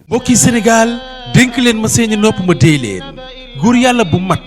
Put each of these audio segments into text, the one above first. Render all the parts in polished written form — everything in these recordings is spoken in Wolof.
mbokki Sénégal dénk leen ma seeni nopp ma déy leen góor yàlla bu mat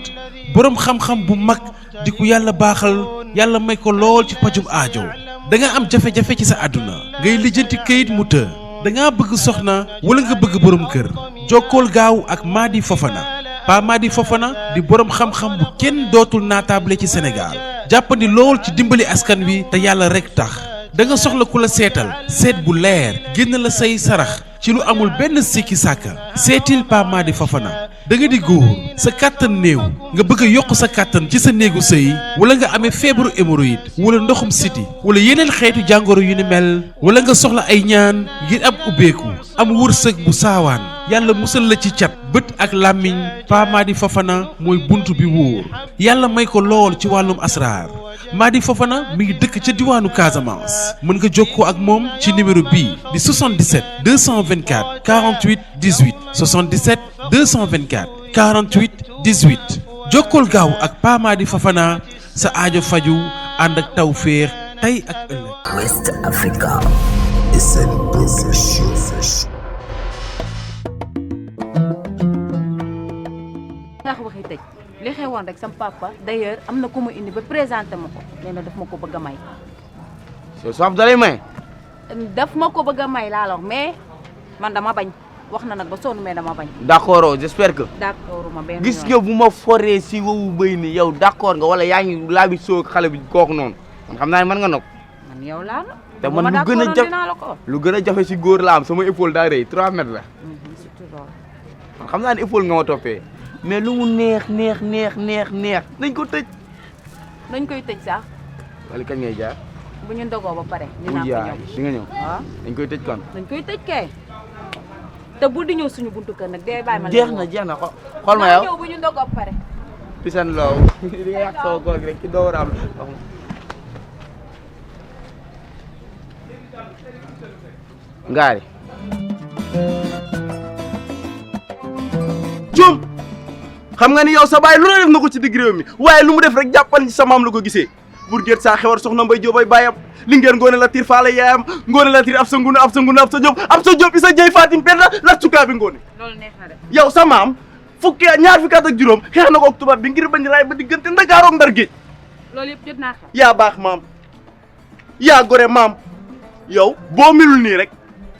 boroom xam-xam bu mag di ku yàlla baaxal yàlla may ko lool ci pajum aajo da nga am jafe-jafe ci sa àdduna ngay lijjanti këyit mu të da nga bëgg soxna wala nga bëgg boroom kër jokkool gaaw ak Mady Fofana Pa Mady Fofana di boroom xam-xam bu kenn dootul naataable ci Sénégal jàppandi lool ci dimbali askan wi te yàlla rekk tax da nga soxla ku la seetal seet bu leer génn la say sarax ci lu amul benn sikki sàkka seetil Pa Mady Fofana da nga di góor sa kàttan néew nga bëgg a yokk sa kàttan ci sa néegu sëy wala nga amee feebaru hémorroïde wala ndoxum siti wala yeneen xeetu jàngoro yu ni mel wala nga soxla ay ñaan ngir am ubbeeku am wërsëg bu saawaan yàlla musal la ci cat bët ak làmmiñ Pa Mady Fofana mooy bunt bi wóor yàlla may ko lool ci wàllum asraar Mady Fofana mi ngi dëkk ca diwaanu Casamance mën nga jokkoo ak moom ci numéro bii di 77 224 48 18 77 224 48 18 jokkool gaaw ak Pa Mady Fofana sa aajo faju ànd ak tawféex tey ak ëllëg. West Africa SN Production. nga ko waxi tëj li xewoon rek sam papa d'ailleurs am na ku mu indi ba présenté ma ko nee na daf ma ko bëgg a may. soo soo dalay may. daf ma ko bëgg a may laa la wax mais man dama bañ wax na nag ba sonn mais dama bañ. d'accord j'espère que. d'accord ma benn gis nga bu ma foree si wowu bëy ni yow d'accord nga wala yaa ngi laa bi soog xale bi kooku noonu man xam naa ne mën nga nokk. man yow laa la. te man lu gën a jafe lu gën a jafe si góor la am sama épaule daa rëy 3 mètres la. surtout loolu. man xam naa ne épaule nga ma toppee mais lu mu neex nañ ko tëj. nañ koy tëj sax. wala kañ ngay jaar. bu ñu ndogoo ba pare. dinaa ko ñëw di nga ñëw. waaw dañ koy tëj kon. dañ koy tëj kay. te bu di ñëw suñu buntu kër nag day bàyyi ma. jeex na xool ma yow ñëw bu ñu ndogoo ba pare. pisan loow di nga yàq sama góor gi rek ci dooraam ngaari Jom xam nga ni yow sa baay lu ne def na ko ci digg réew mi waaye lu mu def rek jàppal sa maam la ko gisee bur géet saa xewar soxna Mbay Jóob ay baayam li ngeen ngoone la tir faala yaayam ngoone la tir ab sa ngunu ab sa jóob isa jëy Fatim Penda la sukaa bi ngoone loolu neex na de. yow sa maam ñaar fukki at ak juróom xeex na ko ak tubaab bi ngir bañ raay ba diggante Ndakaaru ak Ndar géej loolu yëpp jot naa xam. yaa baax maam yaa gore maam yow boo melul nii rek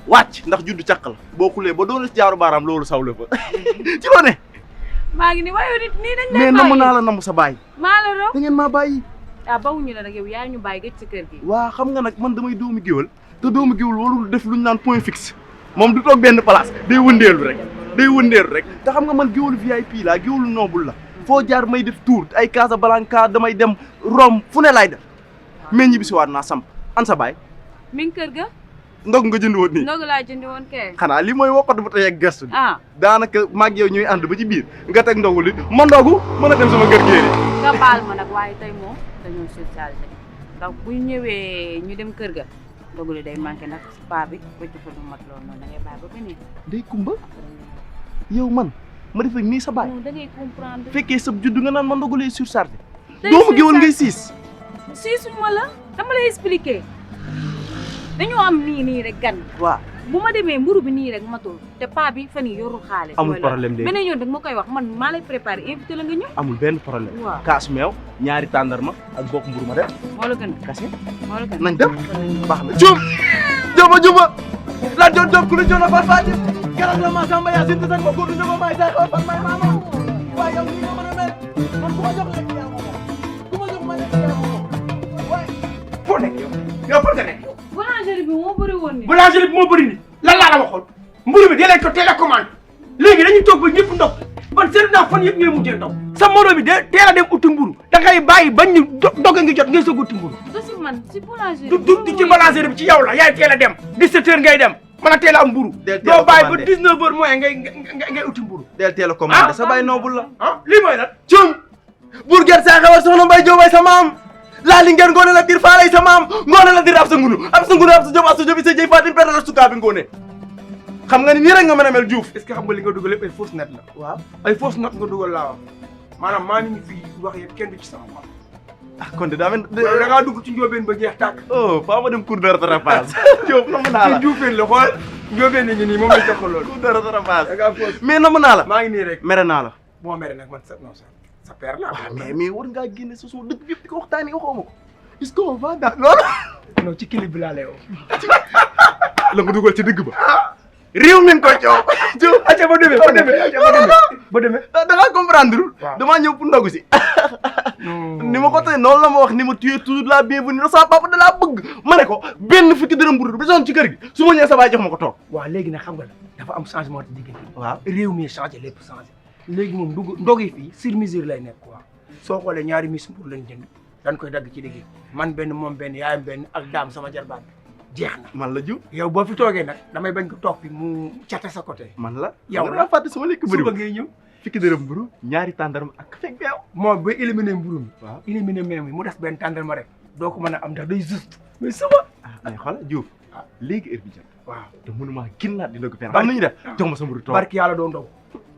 wàcc ndax juddu càq la boo xulee ba doon jaaru baaraam loolu sawle fa ci loo ne maa ngi ni waaye nit nii dañ lay mais bàyyi namm naa la namm sa baay maa la raw. da ngeen maa bàyyi bawuñu la nag yow yaa ñu bàyyi gëj ci kër gi. waa xam nga nag man damay doomu géwal te doomu géwal warul def lu ñu naan point fixe moom du toog benn place day wëndeelu rek te xam nga man géwalu VIP laa géwalu noble la foo jaar may def tour ay Casablanca damay dem Rome fu ne laay def mais ñibbisiwaat naa samp an sa baay mi ngi kër ga. ndog nga jënd woon nii ndogu laa jëndi woon kay. xanaa li mooy wokkatu ba tey ak gestu bi ah daanaka maag yow ñuy ànd ba ci biir nga teg ndogu li ma ndogu mën a dem sama kër géeri nga baal ma nag waaye tey moom dañoo socialisé ndax bu ñëwee ñu dem kër ga ndogu li day manqué ndax paa bi bëcc fa lu mat loolu noonu da ngay bàyyi ba beneen. day kumba yow man ma def ak nii sa baay non da ngay comprendre. fekkee sab juddu nga naan ma ndogu lay surchargé doomu géwal ngay siis suñu ma la dama lay expliquer dañoo am nii rek gan. waaw bu ma demee mburu bi nii rek matul te paa bi fan yii yorul xaalis. amul problème de beneen yoon rek ma koy wax man maa lay préparé invité la nga ñëw. amul benn problème waaw kaas meew ñaari tàndarma ak bokk mburu ma def moo la gën kase moo la gën nañ dem baax na juba la joon ku la joon a far faati garab la ma samba yaa sinti sax ma góodu jogo may say xool fan may maama waaye yow nii nga mën a mel man ku ma jox lekk yaa ma moom ku ma jox ma lekk yaa ma moom waaye foo nekk yow foo nga nekk yow boulangerie bi moo bëri woon ni boulangerie bi moo bëri ni lan laa la waxoon mburu bi dee leen ko télécommande léegi dañuy toog ba ñëpp ndox ban seetlu naa fan yëpp ngay mujjee ndox sa moro bi de teel a dem uti mburu da ngay bàyyi bañ ñu doge ngi jot ngay soog uti mburu du si man si boulangerie du ci boulangerie bi ci yow la yaay teel a dem 17 heures ngay dem mën a teel a am mburu doo bàyyi ba 19 heures moins ngay uti mburu del teel a commandé sa baay noobul la lii mooy lan cum bur ger saa xewar soxna Mbay Jóob sa maam laa li ngeen ngoone la dir faalay sa maam ngoone la dir ab sa ngunu ab sa jóob isa jëy Fatim Penda la sukaa bi ngoone xam nga ni nii rek nga mën a mel Diouf est-ce que xam nga li nga dugal lépp ay fausse net la waaw ay fausse note nga dugal laa wax maanaam maa ngi fii wax yëpp kenn du ci sama wax kon de daa mel da ngaa dugg ci njóobeen ba jeex tàkk oh faa ma dem cours de rattrapage Diop xam naa la ci juufeen la xool njóobeen ni ngi nii moom lañ jox ko loolu. ku dara baas. da ngaa fausse. mais namm naa la. maa ngi nii rek. mere naa la. moo mere nag man sa père la. waaw mais war ngaa génne sa suma dëkk yëpp di ko waxtaanee waxoo ma ko. est-ce qu'on va dans loolu. non ci clip bi laa lay wax. la nga dugal ci dëgg ba. réew mi nga koy coow. acca ba demee ba demee. da ngaa comprendre. waaw damaa ñëw pour ndogu si. ni ma ko tey noonu la ma wax ni ma tu es toujours la bienvenue la sama papa da laa bëgg. ma ne ko benn fukki dërëm bu dul bi soon ci kër gi su ma ñëwee sa baay jox ma ko toog. waaw léegi nag xam nga la dafa am changement ci diggante. waaw réew mi changé lépp changé. léegi moom ndog yi fii sur mesure lay nekk quoi soo xoolee ñaari mis mbur lañ jënd dañ koy dagg ci digg man benn moom benn yaayam benn ak daam sama jarbaat jeex na. man la jiw. yow boo fi toogee nag damay bañ ko toog fi mu cate sa côté. man la yow la fàtte sama lekk bëri suba ngay ñëw. fukki dërëm mburu ñaari tàndarma ak fekk beew. moom ba éliminer mburu mi. waaw éliminer meew mi mu des benn tàndarma rek doo ko mën a am ndax day juste mais suba. mais xoolal Diouf léegi heure bi jot. waaw te mënuma ginnaat di ndog fenn. xam nañu def jox ma sa mburu toog. barki yàlla doo ndog.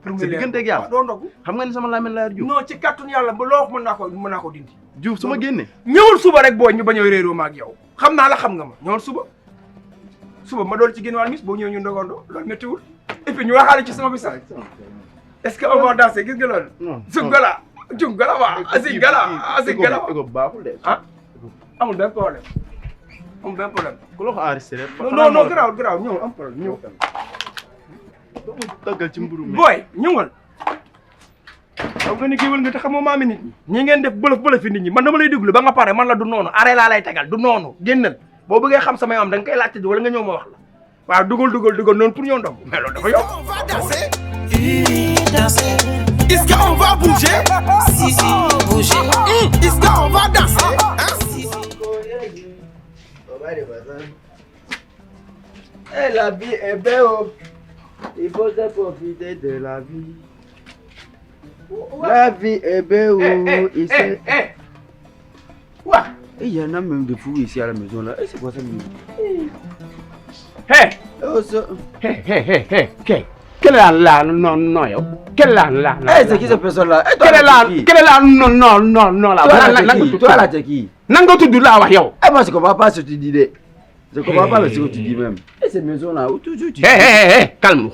pour sa digganteeg yàlla doo ndog. xam nga ni sama laamen laa yor Diouf. non ci kàttanu yàlla ba loo mën naa ko dindi. Diouf su ma génnee. ñëwul suba rek boo ñu bañ a réeroo ma ak yow xam naa la xam nga ma ñëwul suba ma doon ci génn wàll mis boo ñëwee ñu ndogandoo loolu méttiwul et puis ñu waxaale ci sama bis est-ce que on va danser gis nga loolu. non Zungala Zungala waa Zingala ego baaxul de. ah amul benn problème ku la ko enregistré. non garaaw ñëw am problème ñëw. toggal ci mburu mi. booy ñëwal. xam nga ni kii wal nga te xamoo maami nit ñi ngeen def bëlëf fi nit ñi man dama lay déglu ba nga pare man la du noonu arrêt laa lay tegal du noonu génnal boo bëggee xam samay am da nga koy laajte wala nga ñëw ma wax la waaw dugal noonu pour ñëw ndog mais loolu dafa yomb. On va danser. Est-ce qu'on va bouger? Si, bouger. Est-ce qu'on va danser? Eh, la vie est belle, il faut se profiter de la vie. La vie est belle, ici. Quoi? Et il y en a même de fous ici à la maison là. Et c'est quoi ça? Hé! Oh, ça. Hé! Quelle est la non yow? Quelle est la Eh, c'est qui cette personne là? Eh, toi, quelle est là, c'est qui? non la. Toi là, c'est qui? Nanga tudd laa wax yow. Eh, moi, je comprends pas ce que tu dis. Je comprends pas ce que tu dis même. Et cette maison là, où toujours tu. Hé, calme.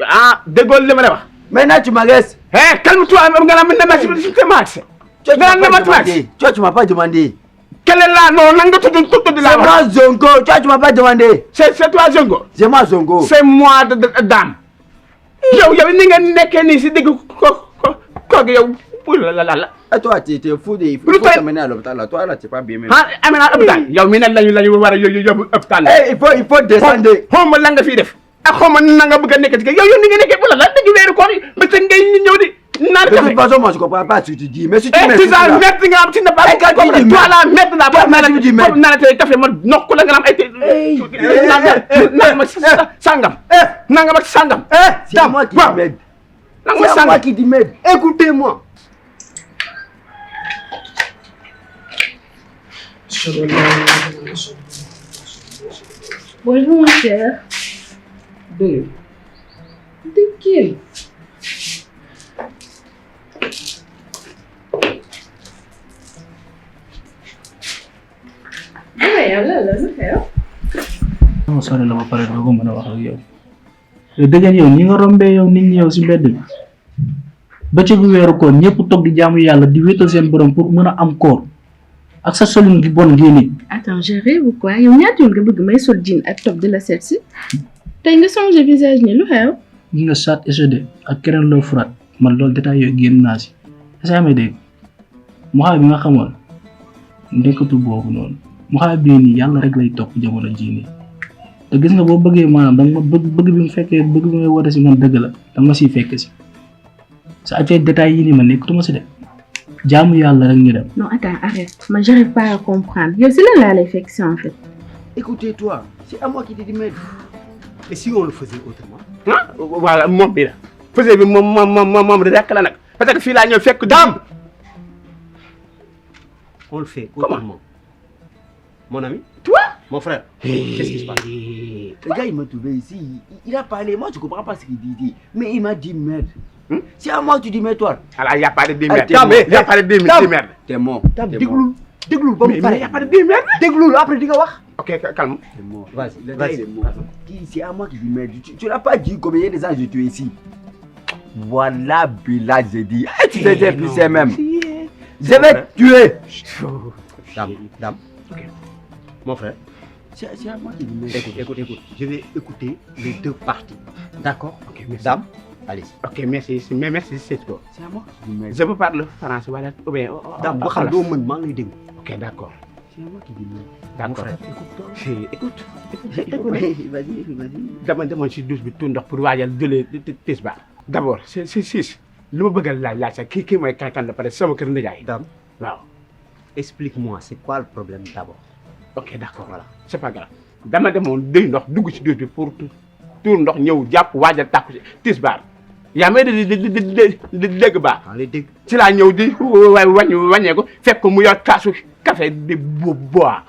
Ah, déggoo li ma la wax. Maintenant, tu m'agresse. Hé, calme-toi, nga la mën na ma ci max. Tu m'as pas demandé. Quelle est la non nanga tudd C'est moi Zongo. Tu m'as pas demandé. C'est toi Zongo. C'est moi Zongo. C'est moi dame. yow ni nga nekkee nii si digg ko yow la. Et toi, tu es fou de. Il faut t'amener à l'hôpital là. Toi là, tu es pas bien même. Ah, amee naa hôpital. yow mi ne lañu war a yóbbu hôpital. Eh, il faut descendre. xaw ma la nga fii def. ak xaw ma na nga bëgg a nekk ci yow ni nga nekkee bu la dëgg weeru koor yi ba tey ngay ñëw di naan De toute façon, moi je comprends pas ce que tu dis. Mais si tu tu m'insultes là. merde nga am ci na pas. quand tu dis toi la merde la Toi, quand tu dis merde. na la tey café ma nokku la nga am ay nangam ak sangam. Nangam ak sangam. C'est moi qui dis merde. C'est moi qui dis merde. Écoutez-moi. Bonjour mon cher. De qui? Yàlla la lu xew. sama sori la ba pare doo ko mën a wax ak yow yow dëggan yow ñi nga rombee yow nit ñi yow si mbedd bi bëccëgu weeru koor ñëpp toog di jaamu yàlla di wéetal seen borom pour mën a am koor ak sa solin gi bon gii nii. Attends, je rêve ou quoi? Yow ñaata yoon nga bëgg may sol jean ak top de la seet si tey nga changé visage ni lu xew. ñi nga saat SED ak keneen loo furaat man loolu détail yooyu génn naa si est-ce que amee dégg mu xaay bi nga xamoon nekkatu boobu noonu mu xaay bii nii yàlla rek lay topp jamono jii nii te gis nga boo bëggee maanaam danga ma bëgg bi mu fekkee bëgg bi may woote si man dëgg la danga ma siy fekk si sa affaire détails yi nii man nekkatuma si de jaamu yàlla rek ñu dem. Non, attends, arrête. Moi, j'arrive pas à comprendre. Yow c'est là la réflexion en fait. Écoutez-toi. C'est à moi qui te dis merde. Et si on le faisait autrement? ah voilà moom bi la faisait bi moom rek la nag parce que fii laa ñëw fekk daam. On le fait autrement. Mon ami? Toi? Mon frère? Qu'est-ce qui se passe? Le gars, il m'a trouvé ici. Il a parlé. Moi, je comprends pas ce qu'il dit. Mais il m'a dit merde. C'est à moi que tu dis merde, toi. Alors, il n'y a pas de démerde. t'es mort. Il n'y a pas de démerde. T'es mort. T'es Déglul. Déglul, bon, Mais il n'y a pas de démerde. Déglul, après, dis-moi. Ok, ok, calme. C'est mort. Vas-y. C'est à moi qui dis merde. Tu n'as pas dit combien de gens j'ai tué ici. Voilà, Bilal, j'ai dit. Tu t'es plus c'est même. Je vais tuer. Dame. Ok. Mon frère. C'est à moi qui dis merde. Écoute. Je vais écouter les deux parties. D'accord? Ok, merci. Dame, allez-y. Ok, merci, c'est tout. C'est à moi qui dis merde. Je peux parler français wala ou bien. Dame, waxal doo mën maa ngi lay déglu. Ok, d'accord. C'est à moi qui dis merde. D'accord. Écoute. Vas-y. dama demoon si douche bi tuur ndox pour waajal jëlee tisbaar. D'abord c'est siis li ma bëgg a laaj sax kii mooy kan la pare sama kër nijaay. Dame, waaw. explique-moi, c'est quoi le problème d'abord? Ok, d'accord, voilà. C'est pas grave. Dama demoon duy ndox dugg si douche bi pour tuur ndox ñëw jàpp waajal tàkku si tisbaar. yaa may di dégg baax. Maa lay dégg. ci laa ñëw di wàññee ko fekk ko mu yor kaasu café di bois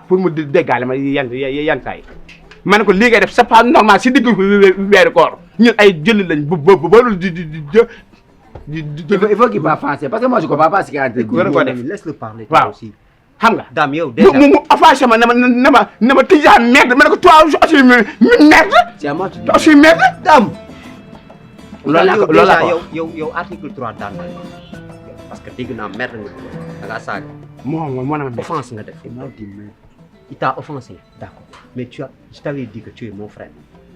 pour mu déggaale ma yan saa yi ma ne ko lii ngay def c'est pas normal si digg weeru koor ñun ay jëli lañ balul Il faut qu'il parle français parce que moi je comprends pas ce qu'il a dit. Laisse-le parler toi aussi. xam nga Dame yow déjà mu offensé ma na ma tijaan merde ma ne ko toi aussi merde. C'est à moi qui dis toi aussi merde. Dame. loolu la ko yow article 3 daan na parce que dégg naa merde nga da ngaa saaga. moo na ma Offense nga def. Il t'a offensé, d'accord. Mais je t'avais dit que tu es mon frère.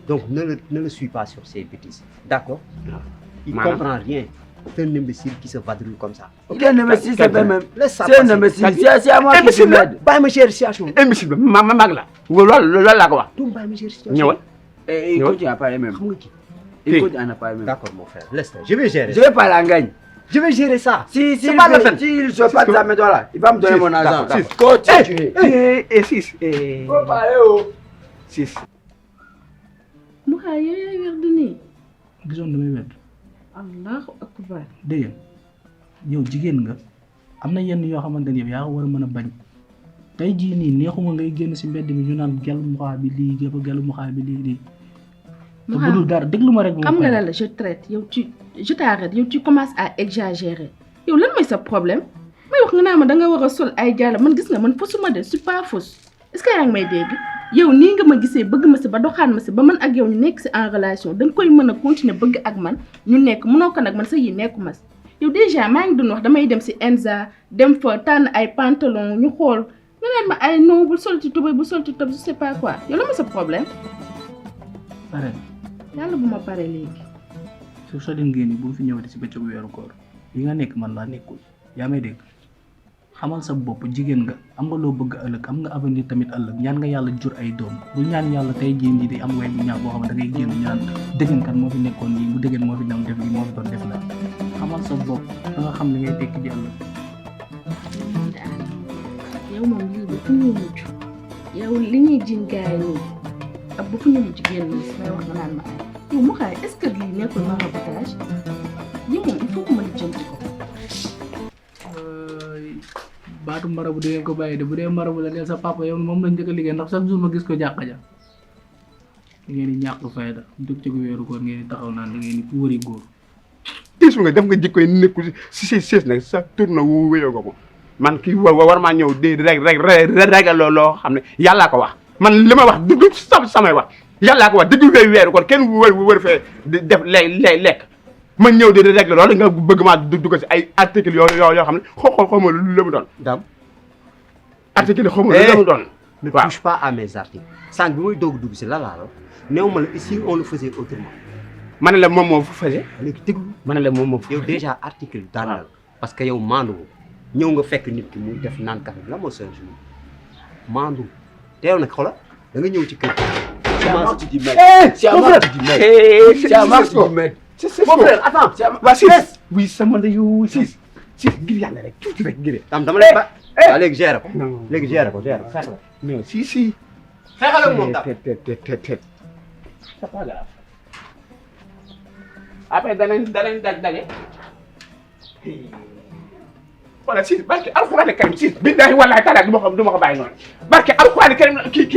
Donc ne le suis pas sur ses bêtises. D'accord? Il ne comprend rien. C'est un imbécile qui se vadrouille comme ça. Il est un imbécile, c'est pas même. C'est un imbécile. C'est à moi qui te m'aide. Bàyyi ma gérer situation. Imbécile bi mag la. loolu laa ko wax. Tu bàyyi ma gérer situation. ñëwal. Et il continue à parler même. Xam nga ki. Il continue à parler même. D'accord mon frère. Laisse-le. Je vais gérer. Je vais parler en gagne. Je vais gérer ça. Si il ne se passe ça, mets-toi là. Il va me donner mon argent. Continue. Et 6. Faut parler oh. 6. Mouha yow yaay weer du nii. gisoon damay wet Allahu akbar. dégg yow jigéen nga am na yenn yoo xamante ni yow yaa ko war a mën a bañ tey jii nii neexuma ngay génn si mbedd mi ñu naan gelu Mouha bi lii gelu Mouha bi lii. te budul dara déglu ma rek. xam nga la je traite yow je t'arrête yow tu commences à exagérer yow lan mooy sa problème may wax nga naa ma da nga war a sol ay jàll man gis nga man faussuma de suis pas fausse est-ce que yaa ngi may dégg yow nii nga ma gisee bëgg ma si ba doxaan ma si ba man ak yow ñu nekk si en relation da nga koy mën a continuer bëgg ak man ñu nekk mënoo ko nag man sa yi nekku ma si yow déjà maa ngi doon wax damay dem si Enza dem fa tànn ay pantalon ñu xool nga naan ma ay non bul sol ci tubéy bul sol ci top je sais pas quoi yow la ma sa problème pare yàlla bu ma pare léegi su soo dem génn bu fi ñëwati si bëccëgu weeru koor yi nga nekk man laa nekkul yaa may dégg xamal sa bopp jigéen nga am nga loo bëgg ëllëg am nga avenir tamit ëllëg ñaan nga yàlla jur ay doom bul ñaan yàlla tey jii nii di am way bu ñaaw boo xam ne da ngay génn ñaan dëggeen kan moo fi nekkoon nii bu dëggeen moo fi dem def lii moo fi doon def la xamal sa bopp da nga xam li ngay tekki ji ëllëg yow moom lii ba fu ñu mujj yow li ñuy jiñ gaay nii ak ba fu ñu mujj génn may wax nga naan ma ay yow mu xaay est-ce que lii nekkul maraboutage yi moom il faut que ma lijjanti ko baatu marabu da ngeen ko bàyyi de bu dee marabu la neel sa papa yow moom lañ njëkk a liggéey ndax chaque jour ma gis ko jàkka ja ngeen di ñàkk fayda dug ci weeru koor ngeen di taxaw naan da ngeen di wëri góor tiis nga def nga jikkoy nekku si sées nag sa tur na wéyoo nga ko man kii war maa ñëw di rek loo xam ne yàllaa ko wax man li ma wax du samay wax yàllaa ko wax diggu weeru koor kenn wër fee di def lekk ma ñëw di régler loolu nga bëgg maa dugg si ay article yoo xam ne xaw ma lu mu doon. Dame. article xaw ma lu mu doon. Ne touche pas à mes articles. sànq bi may doog dugg si la laa la néew ma la ici on le faisait autrement. ma ne la moom moo faisait. léegi déglu ma ne la moom moo yow déjà article daan na la parce que yow maandu ñëw nga fekk nit ki muy def naan café la moo seen jour maandu te yow nag xoolal da nga ñëw ci kër C'est à moi que tu dis merde. C'est à moi que tu dis merde. C'est à moi que tu dis merde. Mon frère, attends. waa Ciss oui sama la yow Ciss ngir yàlla rek tuuti rek ngir. dama lay ba. waaw léegi géré ko. léegi géré ko géré ko xeex la. non si. xeexal ak moom tam. c'est pas grave. après danañ daje. voilà Ciss barke alxuraan karim Ciss billahi wallahi taala du ma ko bàyyi noonu barke alxuraan karim kii